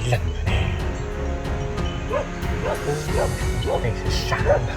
Leej ne, leej sab sab ntag.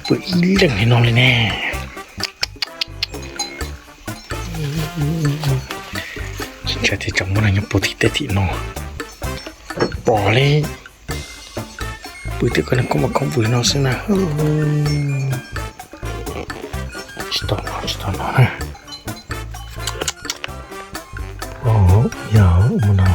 Pw ib leeg li no li ne. Tsis ntshai tias tsam muaj neeg nyob puag tim tej tim no. Pom li. Pw tim ko neeg koob mas koob pw li no xwb na. Tsis tau no, tsis tau no na. Yog mus no.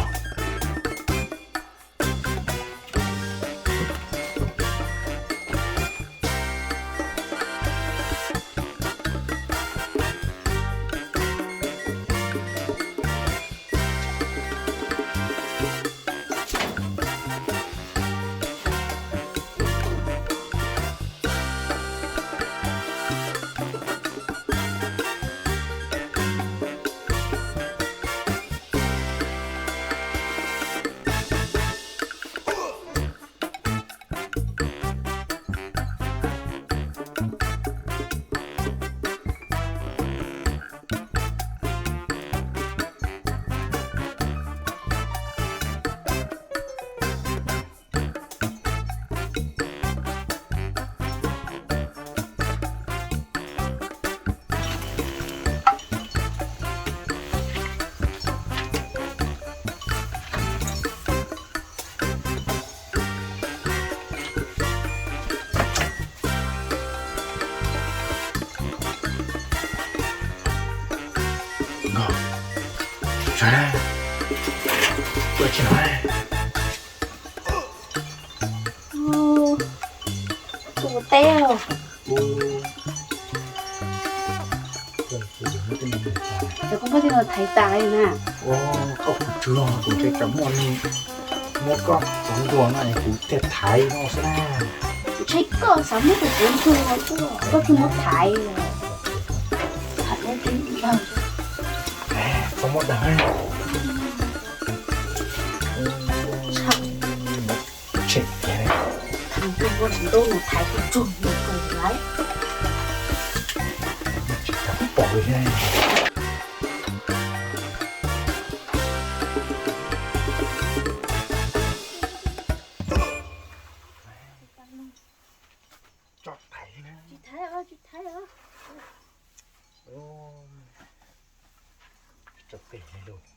Tus teb os. Ces koj muab tej no thaiv tas li na. Koj kuv tsw los kuv ntshe tsam muaj neeg muab koj txov ntua no es kuv thiaj thaiv no xwb na. Ntshe koj xav muab tus txov ntua tuaj, koj thiaj muab thaiv. Thaiv muab kiag. Koj muab dag. Tseem tiag. Thaiv kuj muab tus ntuj mus thaiv kuj tsuag mus tus lawm. Tsis tau Pom li thiab. Tso thaiv na. Tsis thaiv os, tsis thaiv os. Tso pem li lus.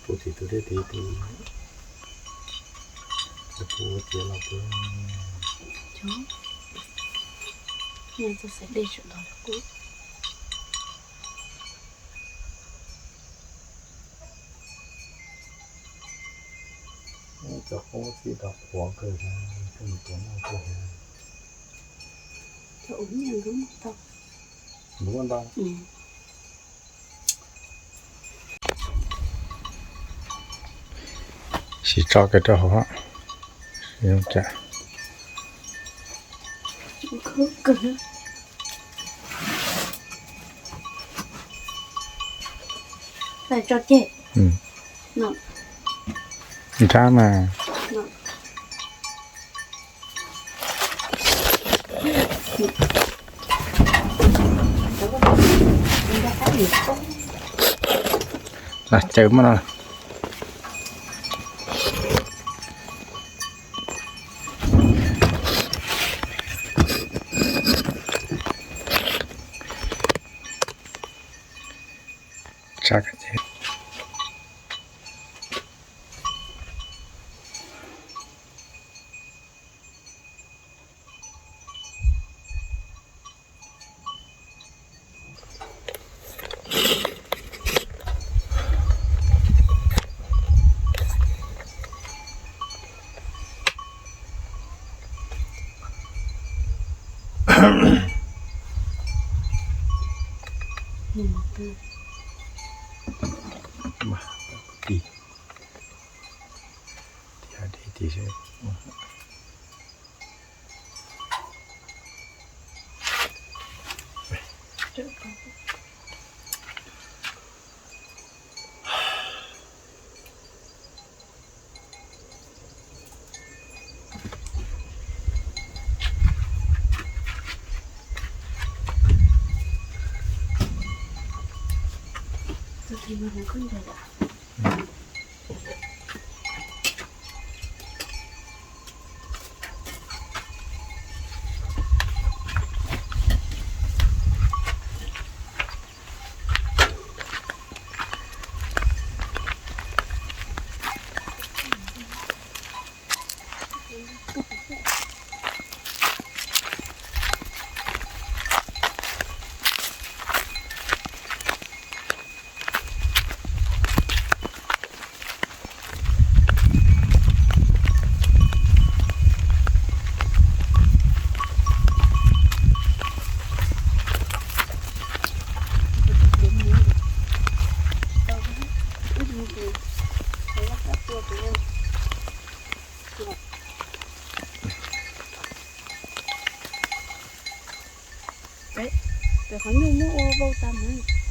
Tus tim tus dej tim tus, tus ua tiav los tus. Cov, nws txog xaiv dej sawv ntxov rau kuv. Cov qoob txij tau qhuav kawg, coj mus tuav noj kawg. Cov ua nyiaj nkawd muaj ntau. Nkawd muaj ntau. Sim tso kiag rau hauv. Tso ceg. Nrab mas. Los caws mas no. Tsa kab ces. Pem qhov nyuj muab ua vau tas mas.